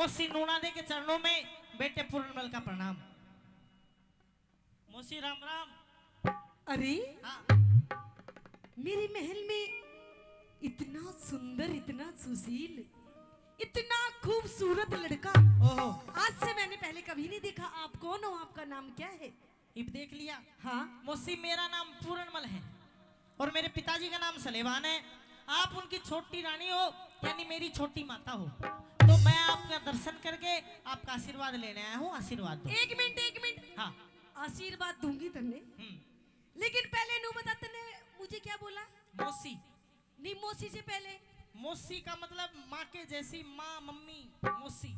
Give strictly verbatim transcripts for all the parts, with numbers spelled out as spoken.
मौसी नूना दे के चरणों में बेटे पूरणमल का प्रणाम। मौसी राम राम। अरे, हाँ। मेरे महल में इतना सुंदर, इतना सुशील, इतना खूबसूरत लड़का, ओहो। आज से मैंने पहले कभी नहीं देखा। आप कौन हो, आपका नाम क्या है? इब देख लिया? हाँ। मौसी, मेरा नाम पूरणमल है और मेरे पिताजी का नाम सलेवान है। आप उनकी छोटी रानी हो, यानी मेरी छोटी माता हो, तो मैं आपका दर्शन करके आपका आशीर्वाद लेने आया हूँ। आशीर्वाद दो। एक मिनट, एक मिनट। हाँ। आशीर्वाद दूंगी तन्ने, हम्म। लेकिन पहले नू बता, तन्ने मुझे क्या बोला? मौसी। नहीं, मौसी से पहले। मौसी का मतलब माँ के जैसी, माँ, मम्मी, मौसी।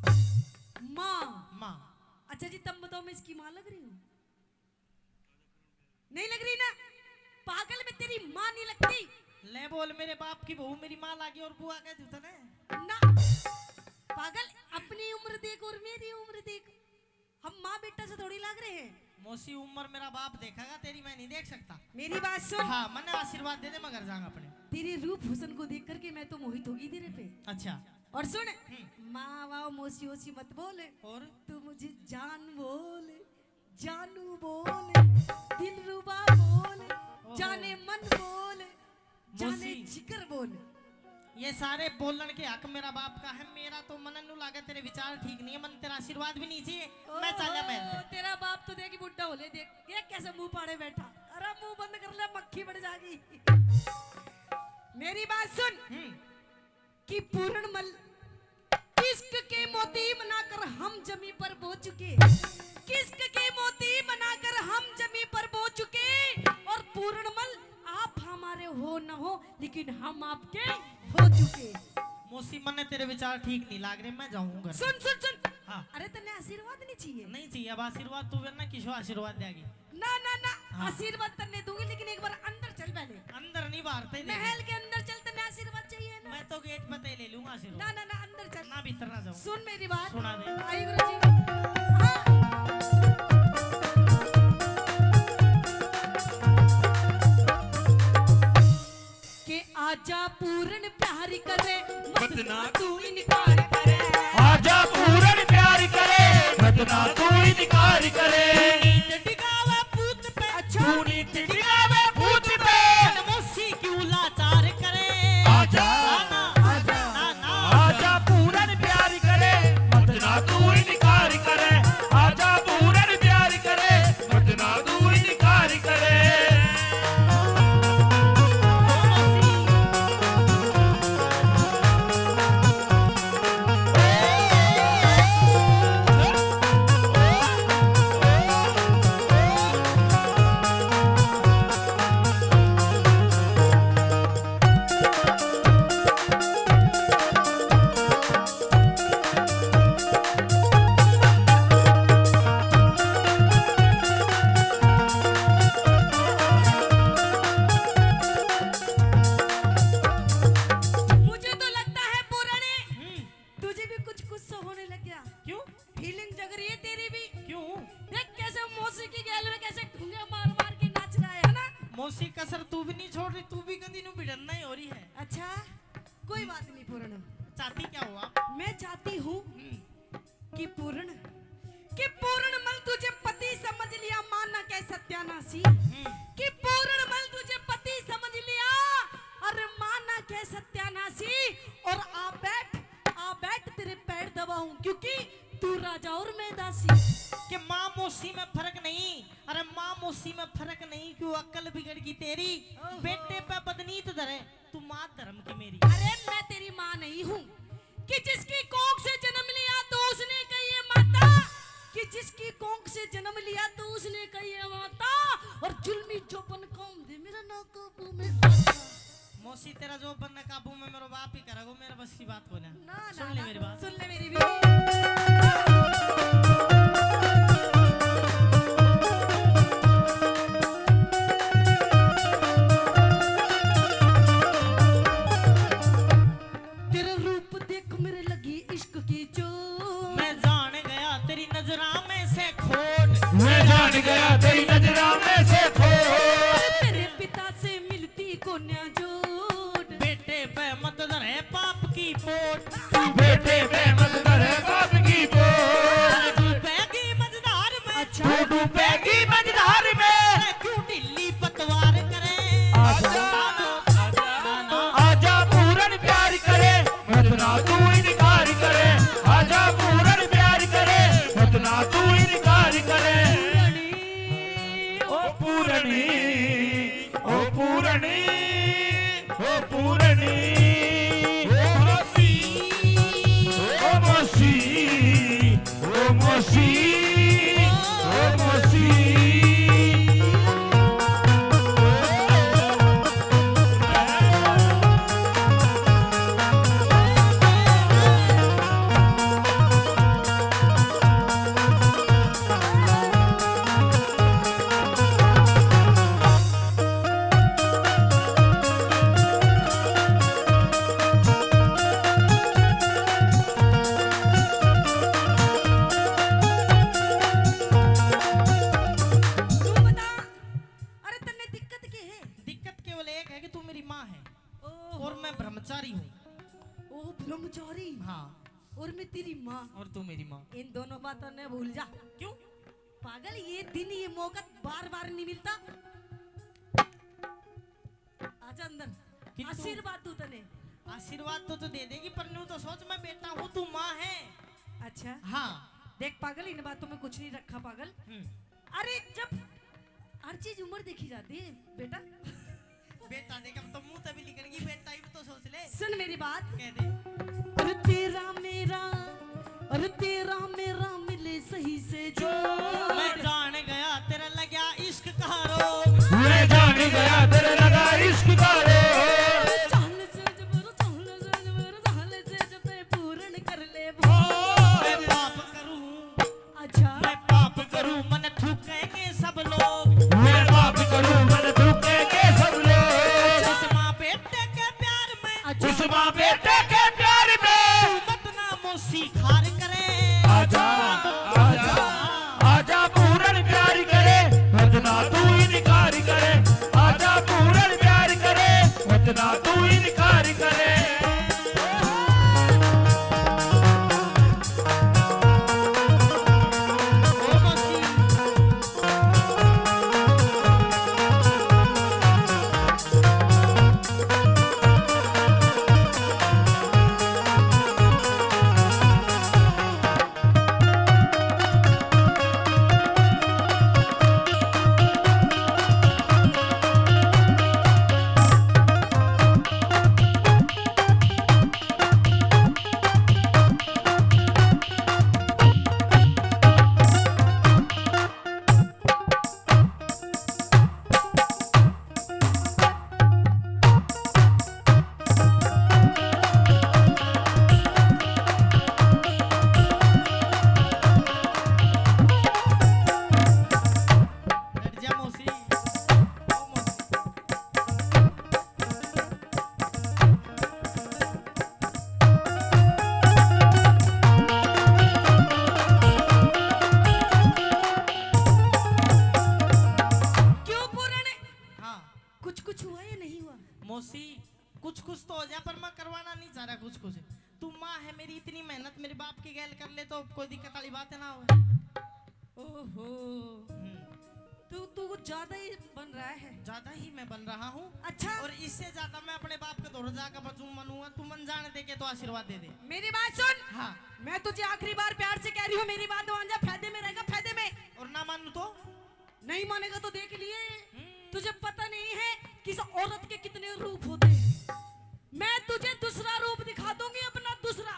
माँ। माँ। अच्छा जी, तब बताओ, मैं इसकी माँ लग रही हूँ? नहीं लग रही ना? पागल, मैं तेरी माँ नहीं लगती। ले बोल, मेरे बाप की बहू मेरी माँ लागी और बुआ कह दूँ तने? ना पागल, अपनी उम्र देख और मेरी उम्र देख, हम माँ बेटा से थोड़ी लाग रहे हैं। मौसी, उम्र मेरा बाप देखेगा, तेरी मैं नहीं देख सकता। मेरी बात सुन। हाँ, मन्ने आशीर्वाद दे दे, मैं घर जाऊंगा अपने। तेरे रूप हुस्न को देख करके मैं तो मोहित होगी तेरे पे। अच्छा। और सुन, हम्म। माँ वाह मौसी ओसी मत बोल। और? तू मुझे जान बोल, जानू बोल, दिलरुबा बोल, ओहो। जाने मन बोल, जाने मौसी। जिगर बोल। ये सारे बोलण के हक मेरा बाप का है। मेरा तो मन नू लागे तेरे विचार ठीक नहीं है, मन तेरा आशीर्वाद भी नहीं चाहिए। मैं ओहो, चाल्या महल में। तेरा बाप तो देख बुढ़ा हो ले, देख, देख कैसे मुंह पाड़े बैठा। अरे मुंह बंद कर ले, मक्खी बढ़ जागी। मेरी बात सुन। हम्म। कि पूरणमल, इश्क के मोती बनाकर हम जमी पर बो चुके, इश्क के मोती बनाकर हम जमी पर बो चुके, और पूरणमल, आप हमारे हो न हो, लेकिन हम आपके हो चुके। मौसी, मन्ने तेरे विचार ठीक नहीं लाग रहे, मैं जाऊं घर। सुन, सुन, सुन। हाँ। अरे, तन्ने आशीर्वाद नहीं चाहिए? नहीं चाहिए। अब आशीर्वाद तू ना किसो आशीर्वाद देगी? ना, ना, ना, हाँ। आशीर्वाद तन्ने दूंगी, लेकिन एक बार अंदर चल पहले। अंदर नहीं, बाहर तक देख। महल के अंदर चल, तन्ने आशीर्वाद चाहिए ना? मैं तो गेट पे तय ले लूंगा आशीर्वाद। ना, ना, ना, अंदर चल। ना, भीतर ना जाऊं। सुन मेरी बात। सुना दे। आई गुरु जी। हाँ। के आजा पूरन प्यार करे, मत ना तू इनकार करे। आजा पूरन प्यार करे, मत ना तू इनकार करे। नीत डिगावे पूत पे, अच्छा। तू नीत डिगावे पूत पे। मौसी क्यों लाचार करे। आजा, ना, ना, आजा, ना, ना। आजा पूरन प्यार करे, मत ना तू इनकार करे। आजा पूरन प्यार करे, मत ना तू इनकार करे। मुझे तो लगता है पूरन, हम्म। तुझे भी कुछ कुछ सा होने लग गया। क्यों? फीलिंग जग रही है तेरी भी। क्यों? देख कैसे मौसी की गैल में कैसे ठुंगे मार मार के नाच रहा है, है ना? मौसी, कसर तू भी नहीं छोड़ रही, तू भी कदी नू भिड़न नहीं हो रही है। अच्छा, कोई बात नहीं पूरन। चाहती क्या हो आप? मैं चाहती हूँ हम्म। कि पूरन, कि पूरणमल तुझे पति समझ लिया, माँ ना कह सत्यानाशी। हम्म। कि पूरणमल तुझे पति समझ लिया, अरे माँ ना कह सत्यानाशी। और आ बैठ, आ बैठ, तेरे पैर दबाऊं, क्योंकि तू राजा और मैं दासी। कि माँ मौसी में फर्क नहीं, अरे माँ मौसी में फर्क नहीं, क्यों अक्ल बिगड़ गई तेरी? ओहो। बेटे पे बदनीत धरे, तू माँ धर्म की मेरी। अरे मैं तेरी माँ नहीं हूँ कि जिसकी कोख से जन्म लिया तो उसने कही है माता, कि जिसकी कोख से जन्म लिया तो उसने कही है माता, और जुल्मी जोबन काम दे मेरा ना काबू में आता। मौसी, तेरा जोबन ना काबू में, मेरा बाप ही करेगो, मेरे बस की बात कोनी। ना, सुन ना, ले ना। मेरी बात। सुन ले मेरी भी। तेरा रूप देख मेरे लगी इश्क की चोट। मैं जान गया तेरी नजरा में से खोट। मैं जान गया तेरी नजरा में से खोट। तेरे पिता से मिलती कोन्या जोट। बेटे पे मत धरे पाप की पोट। तू बेटे पे मत धरे पाप और ही। हाँ। और मैं तेरी माँ। और तू मेरी माँ। इन दोनों बातों ने भूल जा। क्यों? पागल, ये दिन, ये मौका बार बार नहीं मिलता। आजा अंदर। किंतु आशीर्वाद दूं तने। आशीर्वाद तो तू दे देगी, पर न्यू तो सोच, मैं बेटा हूँ, तू माँ है। अच्छा। हाँ। देख पागल, इन बातों में कुछ नहीं रखा पागल। हम्म। अरे, जब हर चीज उम्र देखी जाती है बेटा। बेटा देख, अब तो मुंह तभी निकल गई, बेटा ही तो सोच ले। सुन मेरी बात। कह दे। अरे तेरा मेरा, अरे तेरा मेरा मिले सही से जो। मैं जान गया तेरा लग्या इश्क का रोग। मैं जान गया तेरा लगा इश्क का रोग। चाल से जबर, चाल से जबर, चाल से जब पूर्ण कर ले वो। मैं पाप करूं। अच्छा। मैं पाप करूं, मन थूकेंगे सब लोग। मैं पाप करूं, मन थूकेंगे सब लोग। जिस माँ बेटे के प्यार में। अच्छा। उस माँ बेटे के प्यार में। तू मत ना मौसी खार करे। आजा, आजा, आजा पूरन प्यार करे, मत ना तू इनकार करे। आजा पूरन प्यार करे, मत ना तू इनकार करे। हट जा मौसी। ओ मौसी। क्यों पूरण? हाँ। कुछ कुछ हुआ या नहीं हुआ? मौसी, कुछ कुछ तो हो जा, पर मैं करवाना नहीं चाह रहा कुछ कुछ। तू माँ है मेरी, इतनी मेहनत मेरे बाप की गैल कर ले तो कोई दिक्कत वाली बात ना हो। ओहो। हम्म। तू, तू कुछ ज्यादा ही बन रहा है। ज्यादा ही मैं बन रहा हूँ। अच्छा। और इससे ज्यादा मैं अपने बाप के धोरे जाकर बचूं मनूंगा। तू मन जाने दे के तो आशीर्वाद दे दे। मेरी बात सुन। हाँ। मैं तुझे आखिरी बार प्यार से कह रही हूँ, मेरी बात मान जा, फायदे में रहेगा, फायदे में। और ना मानू तो? नहीं मानेगा तो देख लिए। हम्म। तुझे पता नहीं है कि इस औरत के कितने रूप होते हैं। मैं तुझे दूसरा रूप दिखा दूंगी, अपना दूसरा।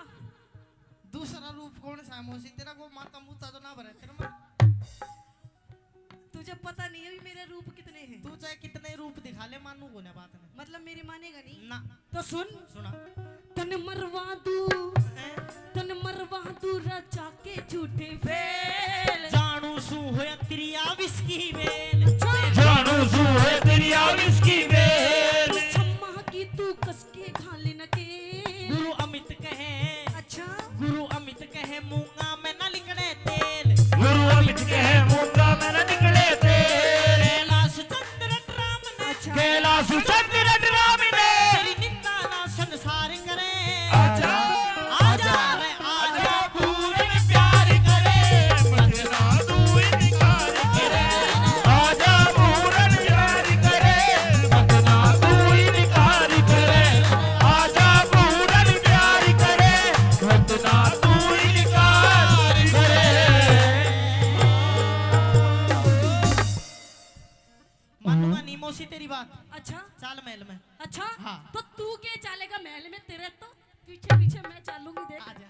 दूसरा रूप कौन सा है मौसी? तेरा को माता मूता तो ना भरे तेरे में? तुझे पता नहीं है भी मेरे रूप कितने हैं। तू चाहे कितने रूप दिखा ले, मानू को ना बात ने। मतलब मेरी मानेगा नहीं? ना। तो सुन। सुना। तन मरवा दू, हैं? तन मरवा दू रचा के झूठे फेल। जानू सू होया तेरी आविस की बेल। जानू सू होया तेरी आविस की बेल। छम्मा की तू कस के घाल न के। गुरु अमित कहे। अच्छा। गुरु अमित कहे मूंगा में ना लिकड़े तेल। गुरु अमित कहे मूंगा में ना लिकड़े तेल। कैलाश चंद्र राम ने। अच्छा। कैलाश चंद्र राम ने। तेरी निंदा ना संसार करे। आजा, आजा, आजा। रे आजा, पूर्ण प्यार करे। मत ना तू इनकार करे। आजा, पूर्ण प्यार करे। मत ना तू इनकार करे। आजा, पूर्ण प्यार करे। मत ना तू इनकार करे। मानूंगा नहीं मौसी तेरी बात। अच्छा। चाल महल में। अच्छा। हाँ। तो तू के चालेगा महल में? तेरे तो पीछे पीछे मैं चालूंगी, देख। आजा।